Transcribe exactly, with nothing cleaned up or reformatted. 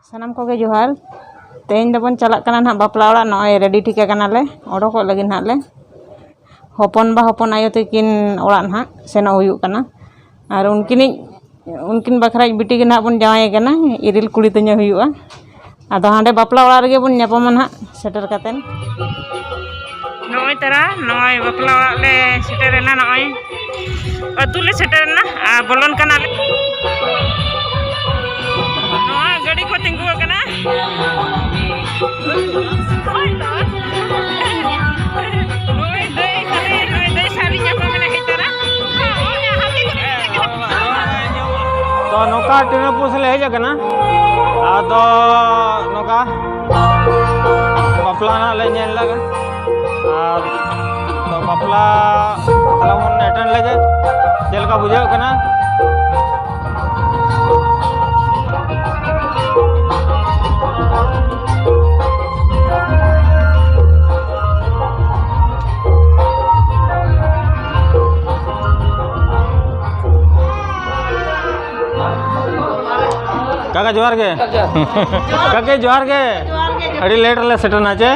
ᱥᱟᱱᱟᱢ ᱠᱚᱜᱮ ᱡᱚᱦᱟᱨ᱾ ᱛᱮᱦᱮᱧ ᱫᱚᱵᱚᱱ ᱪᱟᱞᱟᱜ ᱠᱟᱱᱟ ᱱᱟᱦᱟᱜ ᱵᱟᱯᱞᱟ ᱚᱲᱟᱜ᱾ ᱱᱚᱜᱼᱚᱭ ᱨᱮᱰᱤ ᱴᱷᱤᱠ ᱟᱠᱟᱱᱟᱞᱮ, ᱚᱰᱚᱠᱚᱜ ᱞᱟᱹᱜᱤᱫ ᱱᱟᱦᱟᱜ ᱞᱮ᱾ ᱦᱚᱯᱚᱱ ᱵᱟ ᱦᱚᱯᱚᱱ ᱟᱭᱳ ᱛᱟᱹᱠᱤᱱ ᱚᱲᱟᱜ ᱱᱟᱦᱟᱜ ᱥᱮᱱᱚᱜ ᱦᱩᱭᱩᱜ ᱠᱟᱱᱟ᱾ ᱟᱨ ᱩᱱᱠᱤᱱᱤᱡ, ᱩᱱᱠᱤᱱ ᱵᱟᱠᱷᱨᱟᱤᱡ ᱵᱤᱴᱤ ᱜᱮ ᱱᱟᱦᱟᱜ ᱵᱚᱱ ᱡᱟᱶᱟᱭᱮ ᱠᱟᱱᱟ, ᱤᱨᱤᱞ ᱠᱩᱲᱤ ᱛᱟᱹᱧᱟᱹ ᱦᱩᱭᱩᱜᱼᱟ᱾ ᱟᱫᱚ ᱦᱟᱸᱰᱮ ᱵᱟᱯᱞᱟ ᱚᱲᱟᱜ ᱨᱮᱜᱮ ᱵᱚᱱ ᱧᱟᱯᱟᱢᱟ ᱱᱟᱦᱟᱜ ᱥᱮᱴᱮᱨ ᱠᱟᱛᱮᱱ᱾ ᱱᱚᱜᱼᱚᱭ ᱛᱟᱨᱟ, ᱱᱚᱜᱼᱚᱭ ᱵᱟᱯᱞᱟ ᱚᱲᱟᱜ ᱞᱮ ᱥᱮᱴᱮᱨᱮᱱᱟ, ᱱᱚᱜᱼᱚᱭ ᱟᱹᱛᱩ ᱞᱮ ᱥᱮᱴᱮᱨᱮᱱᱟ ᱟᱨ ᱵᱚᱞᱚᱱ ᱠᱟᱱᱟᱞᱮ᱾ ᱱᱚᱣᱟ ᱜᱟᱹᱰᱤ ᱠᱚ ᱛᱤᱸᱜᱩ ᱟᱠᱟᱱᱟ᱾ ᱱᱩᱭ ᱫᱟᱹᱭ ᱥᱟᱞᱤ, ᱱᱩᱭ ᱫᱟᱹᱭ ᱥᱟᱞᱤ ᱧᱟᱯᱟᱢ ᱮᱱᱟ ᱦᱮᱡ ᱛᱟᱨᱟ᱾ ᱛᱚ, ᱱᱚᱝᱠᱟ ᱴᱨᱮᱱ ᱯᱩᱥ ᱞᱮ ᱦᱮᱡ ᱟᱠᱟᱱᱟ᱾ ᱟᱫᱚ ᱱᱚᱝᱠᱟ ᱵᱟᱯᱞᱟ ᱱᱟᱜ ᱞᱮ ᱧᱮᱞ ᱞᱮᱜᱮ᱾ ᱟᱨ ᱛᱚ, ᱵᱟᱯᱞᱟ ᱛᱟᱦᱞᱮ ᱵᱚᱱ ᱮᱴᱮᱱᱰ ᱞᱮᱜᱮ, ᱪᱮᱫ ᱞᱮᱠᱟ ᱵᱩᱡᱷᱟᱹᱜ ᱠᱟᱱᱟ᱾ ᱠᱟᱠᱟ ᱡᱚᱦᱟᱨ ᱜᱮ᱾ ᱠᱟᱠᱟ ᱡᱚᱦᱟᱨ ᱜᱮ᱾ ᱟᱹᱰᱤ ᱞᱮᱴ ᱨᱮᱞᱮ ᱥᱮᱴᱮᱨᱱᱟ ᱪᱮ?